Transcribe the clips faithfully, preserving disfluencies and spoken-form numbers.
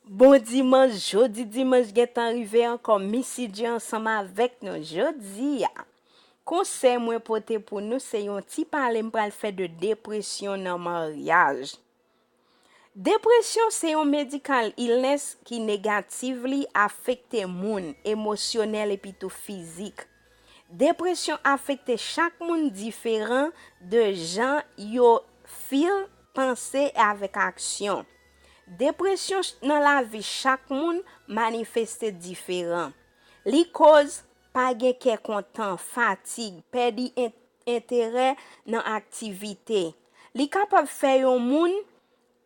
Bon dimanch, jodi dimanch gentan rive ankò, Missy J ansanm avèk nou jodi a. Konsèy mwen pote pou nou se yon ti pale m pral fè de depresyon nan maryaj. Depresyon se yon medical illness ki negatively afekte moun emosyonèl epi tou fizik. Depresyon afekte chak moun diferan de jan yo feel, panse avèk aksyon. Depresyon nan lavi chak moun manifeste diferan. Li koz pa gen kè kontan, fatig, pèdi en- enterè nan aktivite. Li kapab fè yon moun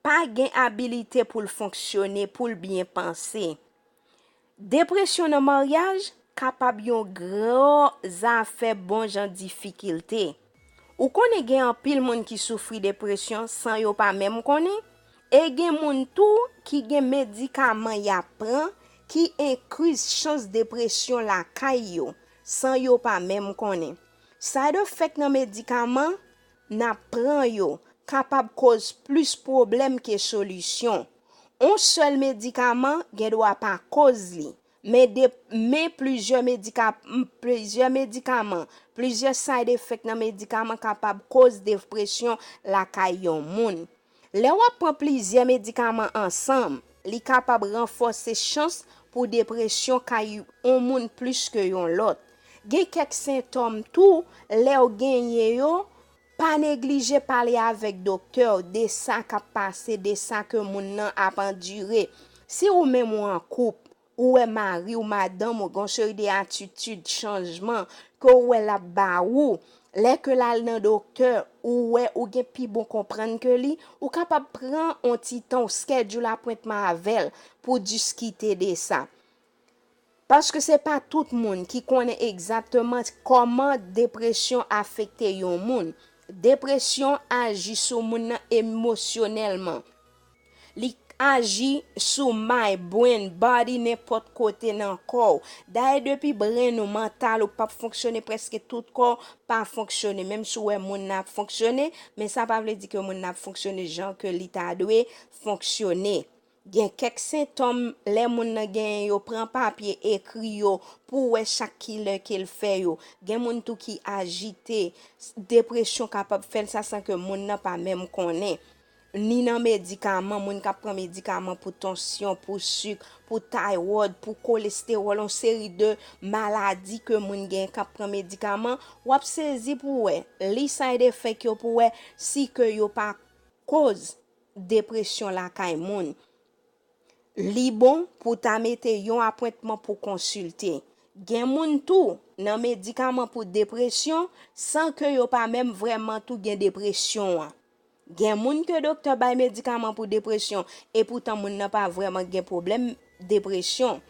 pa gen abilite pou l fonksyone, pou l byen panse. Depresyon nan maryaj kapab yon gwo zafè bon jan difikilte. Ou konnen gen anpil moun ki soufri depresyon san yo pa menm konnen? E gen moun tou ki gen medikaman y ap pran ki enkriz chans depresyon lakay yo san yo pa menm konnen. Side effect nan medikaman n ap pran yo kapab koz plis pwoblèm ke solisyon. On sèl medikaman gen dwa pa koz li, men de, men plizyè medika, plizyè medikaman, plizyè side effect nan medikaman kapab koz depresyon lakay yon moun. Lè w ap pran plizyè medikaman ansanm, li kapab ranfòse chans pou depresyon kay on moun plis ke yon lòt. Gen kèk sentòm tou, lè w genyen yo, pa neglije pale avèk doktè w de sa k ap pase, de sa ke moun nan ap andire. Si ou menm ou an koup, ou wè mari w, madanm ou gen yon seri de atitid, chanjman ke w wè l ap ba ou, lè ke l al nan doktè, ou wè ou gen pi bon konprann ke li, ou kapab pran on ti tan, ou schedule apwentman avè l pou diskite de sa. Paske se pa tout moun ki konnen egzakteman kòman depresyon afekte yon moun. Depresyon aji sou moun nan emosyonèlman. Li aji sou mind, brain, body, nenpòt kote nan kò w. Dayè, depi brain ou, mantal ou p ap fonksyone, prèske tout kò w pa fonksyone. Menm si w wè moun nan ap fonksyone, men sa pa vle di ke moun nan ap fonksyone jan ke li ta dwe fonksyone. Gen kèk sentòm, lè moun nan genyen yo, pran papye, ekri yo, pou w wè chak kilè ke l fè yo. Gen moun tou ki ajite, depresyon kapab fè l sa san ke moun nan pa menm konnen. Ni nan medikaman, moun k ap pran medikaman pou tansyon, pou sik, pou taywòd, pou kolestewòl, yon seri de maladi ke moun gen k ap pran medikaman, w ap sezi pou w wè, li side effect yo pou w wè si ke yo pa koz depresyon lakay moun. Li bon pou w ta mete yon apwentman pou konsilte. Gen moun tou nan medikaman pou depresyon san ke yo pa menm vrèman tou gen depresyon an. Gen moun ke doktè bay medikaman pou depresyon, epoutan moun nan pa vrèman gen pwoblèm depresyon.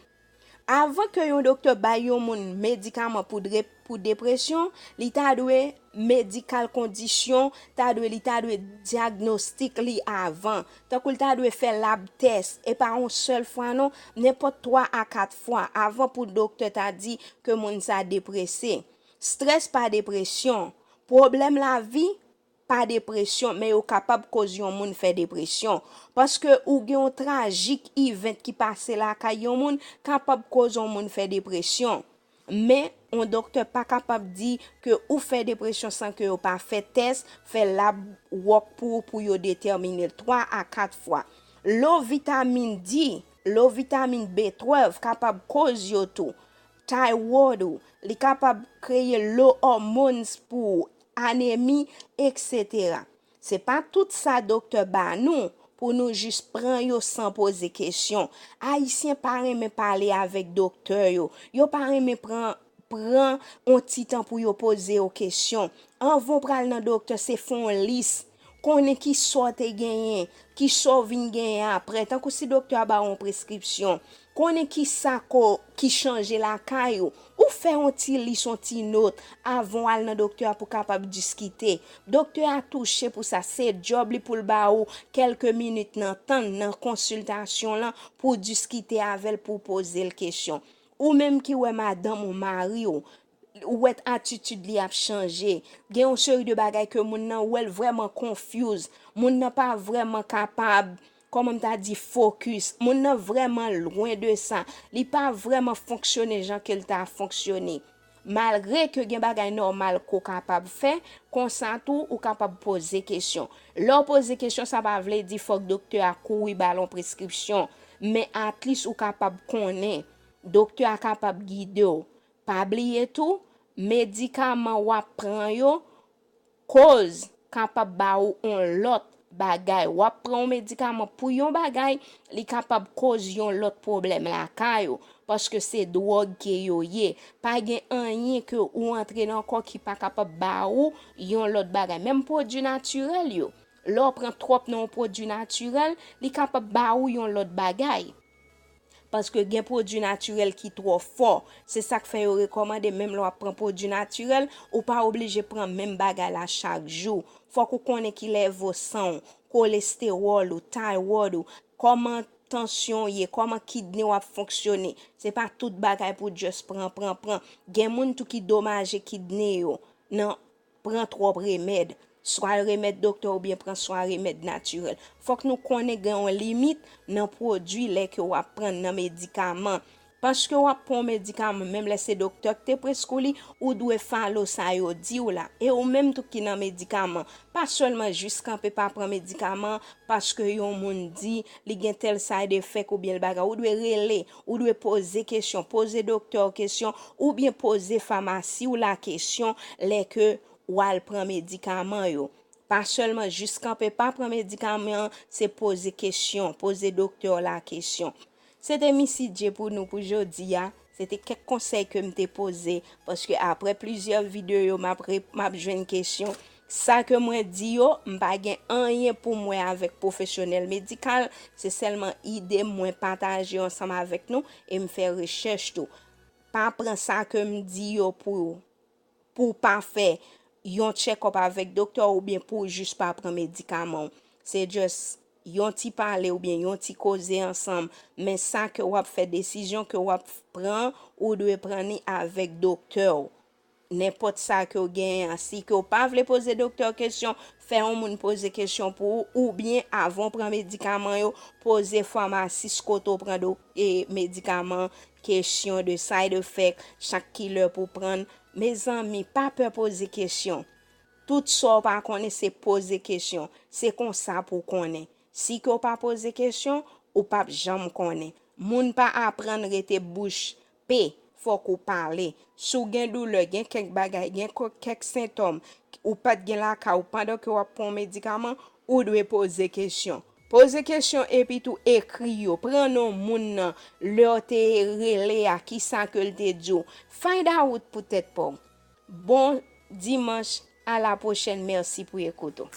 Avan ke yon doktè bay yon moun medikaman pou dre-, pou depresyon, li ta dwe medical condition, ta dwe, li ta dwe dyagnostik li avan. Tankou li ta dwe fè lab tès, e pa yon sèl fwa non, nenpòt twa a kat fwa avan pou doktè ta di ke moun sa deprese. Strès pa depresyon. Pwoblèm lavi pa depresyon, men yo kapab koz yon moun fè depresyon. Paske ou gen yon trajik event ki pase lakay yon moun, kapab koz yon moun fè depresyon. Men, yon doktè pa kapab di ke ou fè depresyon san ke yo pa fè tès, fè lab wòk pou ou pou yo detèmine l twa a kat fwa. Lo vitamin D, lo vitamin B twelve kapab koz yo tou. Thyroid ou, li kapab kreye lo hormones pou ou, anemi, etsetera. Se pa tout sa doktè ba nou pou nou jis pran yo san poze kesyon. Ayisyen pa renmen pale avèk doktè yo. Yo pa renmen pran, pran on ti tan pou yo poze yo kesyon. Anvan w pral nan doktè, se fè on lis. Konnen ki sa w te genyen, ki sa w vin genyen apre. Tankou si doktè a ba w yon preskripsyon, konnen ki sa ko-, ki chanje lakay ou. Ou fè yon ti lis, yon ti not, avan w al nan doktè a pou kapab diskite. Doktè a touche pou sa, se djòb li pou l ba ou kèlke minit nan tan nan konsiltasyon lan pou w diskite avè l, pou w poze l kesyon. Ou menm ki wè madanm ou, mari w, ou wè atitid li ap chanje. Gen yon seri de bagay ke moun nan wè l vrèman confuse. Moun nan pa vrèman kapab kòman m ta di, fokis. Moun nan vrèman lwen de sa. Li pa vrèman fonksyone jan ke l ta fonksyone. Malgre ke gen bagay nòmal ke w kapab fè, konsa tou ou kapab poze kesyon. Lè w poze kesyon, sa pa vle di fòk doktè a kouri ba l yon preskripsyon, men at least ou kapab konnen. Doktè a kapab gide w. Pa bliye tou, medikaman w ap pran yo, koz kapab ba ou yon lòt bagay. W ap pran yon medikaman pou yon bagay, li kapab koz yon lòt pwoblèm lakay ou, paske se dwòg ke yo ye. Pa gen anyen ke ou antre nan kò ki pa kapab ba ou yon lòt bagay. Menm pwodui natirèl yo, lè w pran twòp nan yon pwodui natirèl, li kapab ba ou yon lòt bagay. Paske gen pwodui natirèl ki twò fò. Se sa k fè yo rekòmande, menm lè w ap pran pwodui natirèl, ou pa oblije pran menm bagay la chak jou. Fòk ou konnen ki lèvo san w, kolestewòl ou, taywòd ou, kòman tansyon w ye, kòman kidne w ap fonksyone. Se pa tout bagay pou w just pran, pran, pran. Gen moun tou ki domaje kidne yo nan pran twòp remèd, swa remèd doktè oubyen pran swa remèd natirèl. Fòk nou konnen gen yon limit nan pwodui lè ke w ap pran nan medikaman. Paske w ap pran yon medikaman, menm lè se doktè ki te preskri w li, ou dwe follow sa yo di w la. E ou menm tou ki nan medikaman, pa sèlman jis kanpe pa pran medikaman paske yon moun di li gen tèl side effect oubyen l bagay. Ou dwe rele, ou dwe poze kesyon, poze doktè w kesyon, oubyen poze famasi w la kesyon lè ke w al pran medikaman yo. Pa sèlman jis kanpe pa pran medikaman an, se poze kesyon, poze doktè w la kesyon. Se te Missy J pou nou pou jodi a. Se te kèk konsèy ke m te poze, paske apre plizyè videyo, m ap re-, m ap jwenn kesyon. Sa ke mwen di yo, m pa gen anyen pou m wè avèk pwofesyonèl medikal, se sèlman ide m mwen pataje ansanm avèk nou e m fè rechèch tou. Pa pran sa ke m di yo pou, pou w pa fè yon check-up avèk doktè w oubyen pou w jis pa pran medikaman w. Se just yon ti pale oubyen yon ti koze ansanm, men sa ke w ap fè, desizyon ke w ap pran, ou dwe pran li avèk doktè w. Nenpòt sa ke w genyen an, si ke w pa vle poze doktè w kesyon, fè yon moun poze kesyon pou ou, oubyen avan w pran medikaman yo, poze famasis kote w pran do-, e, medikaman, kesyon de side effect, chak kilè pou w pran l. Mezanmi, pa pè poze kesyon. Tout sa w pa konnen, se poze kesyon. Se konsa pou w konnen. Si ke w pa poze kesyon, ou p ap janm konnen. Moun pa aprann rete bouch pe, fòk ou pale. Si w gen doulè, gen kèk bagay, gen kò-, kèk sentòm, ou pa t gen lakay ou pandan ke w ap pran yon medikaman, ou dwe poze kesyon. Poze kesyon epi tou ekri yo. Pran non moun nan, lè w te rele a, kisa ke l te di w. Find out pou tèt pa w. Bon dimanch, a la pwochèn, mèsi pou ekout ou.